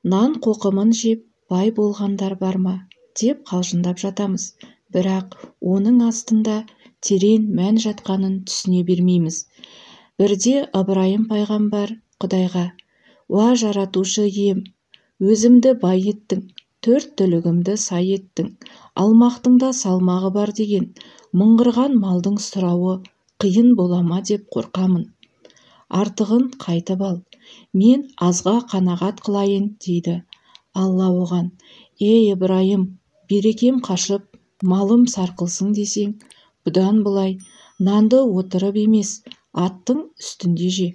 Нан қоқымын жеп бай болғандар бар ма деп қалжыңдап жатамыз. Бірақ оның астында терең мән жатқанын түсіне бермейміз. Бірде Ыбырайым пайғамбар Құдайға: «Уа жаратушы ием, өзімді бай еттің, төрт түлігімді сай еттің, алмақтың да салмағы бар деген, мыңғырған малдың сұрауы қиын бола ма деп қорқамын. Артығын қайтып ал, мен азға қанағат қылайын», дейді. Алла оған: «Ей, Ыбырайым, берекем қашып, малым сарқылсын десең, бұдан былай нанды отырып емес, аттың үстінде же,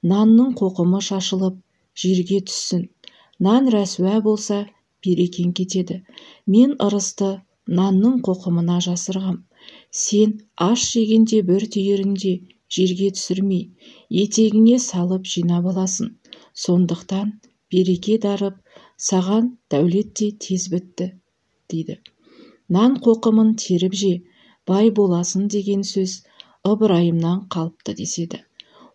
нанның қоқымы шашылып жерге түссін. Нан рәсуа болса, берекең кетеді. Мен ырысты нанның қоқымына жасырғам. Сен аш жегенде бір түйірінде жерге түсірмей, етегіңе салып жинап аласың. Сондықтан береке дарып, саған дәулет те тез бітті», дейді. Нан қоқымын теріп же, бай боласың деген сөз Ыбырайымнан қалыпты деседі.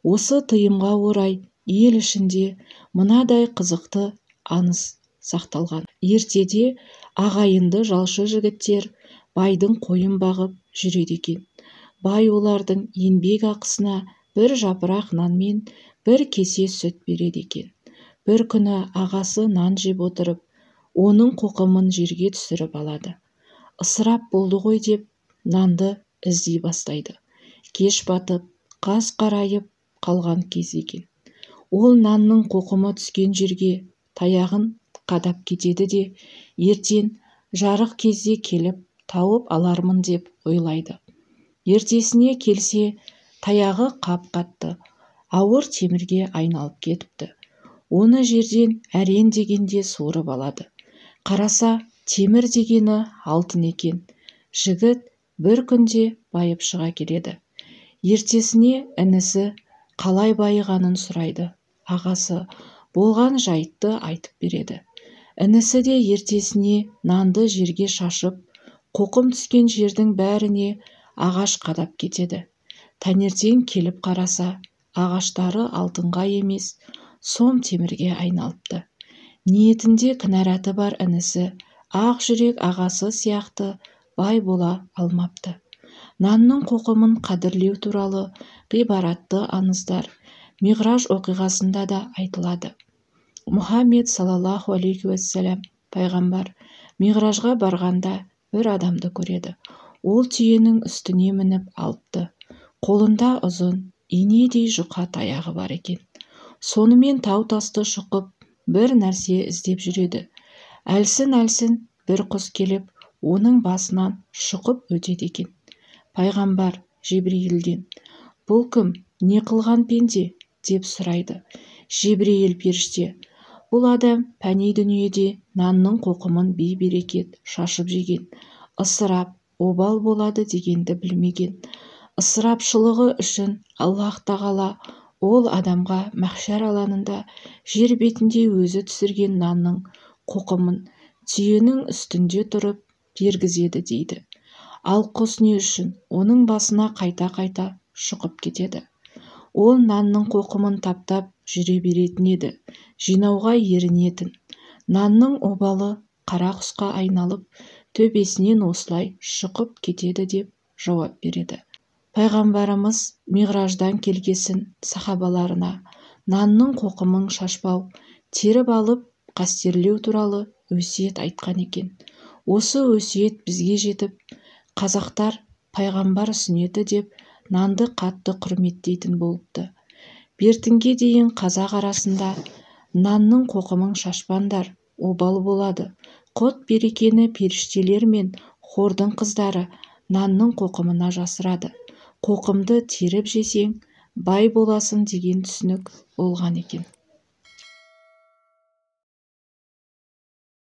Осы тыйымға орай ел ішінде мынадай қызықты аңыз сақталған. Ертеде ағайынды жалшы жігіттер байдың қойын бағып жүреді екен. Бай олардың еңбек ақысына бір жапырақ нанмен бір кесе сүт береді екен. Бір күні ағасы нан жеп отырып, оның қоқымын жерге түсіріп алады. Ысырап болды ғой деп нанды іздей бастайды. Кеш батып, қас қарайып қалған кез екен. Ол нанның қоқымы түскен жерге таяғын қадап кетеді де, ертең жарық кезде келіп тауып алармын деп ойлайды. Ертесіне келсе, таяғы қап-қатты, ауыр темірге айналып кетіпті. Оны жерден әрең дегенде суырып алады. Қараса, темір дегені алтын екен. Жігіт бір күнде байып шыға келеді. Ертесіне інісі қалай байығанын сұрайды. Ағасы болған жайтты айтып береді. Інісі де ертесіне нанды жерге шашып, қоқым түскен жердің бәріне ағаш қадап кетеді. Таңертең келіп қараса, ағаштары алтынға емес, сом темірге айналыпты. Ниетінде кінәраты бар інісі ақ жүрек ағасы сияқты бай бола алмапты. Нанның қоқымын қадірлеу туралы ғибратты аңыздар Миғраж оқиғасында да айтылады. Мұхаммед саллаллаху алейхи уассалам пайғамбар Миғражға барғанда бір адамды көреді. Ол түйенің үстіне мініп алыпты. Қолында ұзын, инедей жұқа таяғы бар екен. Сонымен тау-тасты шұқып, бір нәрсе іздеп жүреді. Әлсін-әлсін бір құс келіп, оның басынан шұқып өтеді екен. Пайғамбар Жебірейілден: «Бұл кім, не қылған пенде?» деп сұрайды. Жебірейіл періште: «Бұл адам пәни дүниеде нанның қоқымын бейберекет шашып жеген, ысырап, обал болады дегенді білмеген. Ысырапшылығы үшін Аллаһ тағала ол адамға мәхшар алаңында жер бетінде өзі түсірген нанның қоқымын түйенің үстінде тұрып бергізеді», дейді. Ал құс не үшін оның басына қайта-қайта шұқып кетеді? Ол нанның қоқымын таптап жүре беретін еді, жинауға ерінетін. Нанның обалы қара құсқа айналып, төбесінен осылай шұқып кетеді деп жауап береді. Пайғамбарымыз Миғраждан келгесін сахабаларына нанның қоқымын шашпау, теріп алып қастерлеу туралы өсиет айтқан екен. Осы өсиет бізге жетіп, қазақтар пайғамбар сүннеті деп нанды қатты құрметтейтін болыпты. Бертінге дейін қазақ арасында нанның қоқымын шашпаңдар, обал болады. Құт берекені періштелер мен хордың қыздары нанның қоқымына жасырады. Қоқымды теріп жесең, бай боласың деген түсінік болған екен.